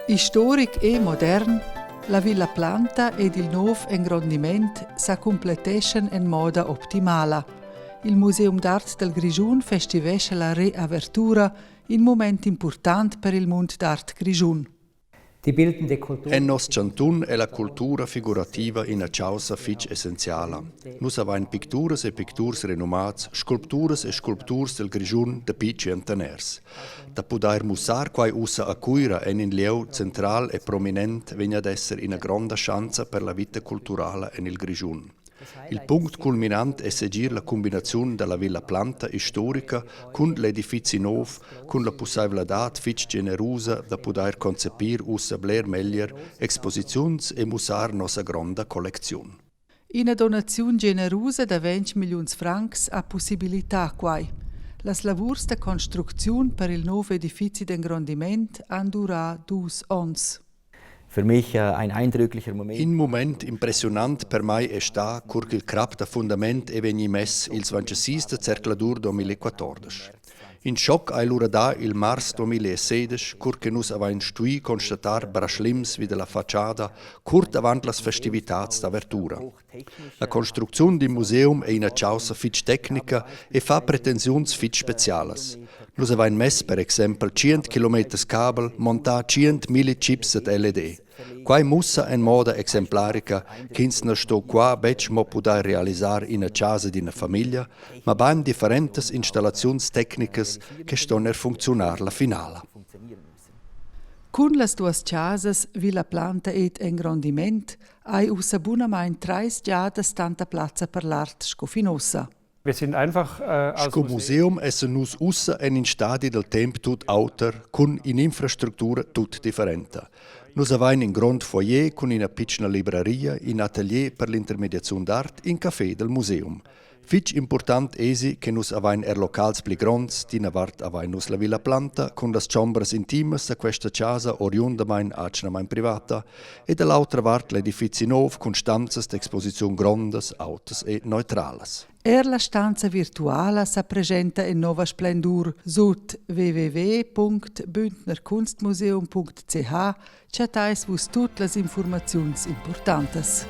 Istoric e modern, la Villa Planta ed il nov engrondiment sa cumpletteschan en moda optimala. Il Museum d'art dal Grischun festivescha la reavertura, in mument impurtant per il mund d'art grischun. En noss chantun è la cultura figurativa ina chaussa fitg essenziala. Nus avain picturas e picturs renumads, sculpturas e sculpturs dal Grischun dapi tschientaners. Da pudair mussar quai ussa a Cuira en in lieu central e prominent vegn ad esser ina gronda schanza per la vita culturala en il Grischun. Il punct culminant è segir la cumbinaziun da la Villa Planta istorica cun l'edifizi nov, cun la pussaivladad fitg generusa da pudair concepir ussa bler meglier exposiziuns e mussar nossa gronda collecziun. Ina donaziun generusa da 20 milliuns francs ha pussibilità quai. Las lavurs da construcziun per il nov edifizi d'engrondiment han durà dus onns. Für mich äh, ein eindrücklicher Moment. In mument impressiunant per mai è stà, cur ch'il crap da fundament è vegnì mess ils 26 da zercladur 2014. In schoc hai lura dà il mars 2016, cur che nus avain stuì constatar braschlims vi da la fatschada curt avant las festivitads d'avertura. La construcziun d'in museum è ina chaussa fitg tecnica e fa pretensiuns fitg spezialas. Nus avain mess per exempel tschient kilometers cabel, montà 100.000 chips ed LED. Quai mussa en moda exemplarica ch'ins na sto qua betg mo pudair realisar ina chasa d'ina famiglia, mabain differentas installaziuns tecnicas che ston er funcziunar la finala. Cun las duas chasas Villa Planta ed engrondiment hai ussa bunamain trais giadas tanta plazza per l'art sco fin ussa. Wir sind einfach äh, Sco museum essan nus ussa en in stadi dal temp tut auter, cun in'infrastructura tut differenta. Nus avain in grond foyer cun ina pitschna libraria, in atelier per l'intermediaziun d'art, in café dal museum. Fitg impurtant èsi che nus avain er locals pli gronds. D'ina vart avain nus la Villa Planta cun las chombras intimas da questa chasa oriundamain atgnamain privata e da l'autra vart l'edifizi nov cun stanzas d'exposiziun grondas, autas e neutralas. Er la stanza virtuala sa presenta en nova splendur sut www.bündnerkunstmuseum.ch chattais vus tut las informaziuns importantas.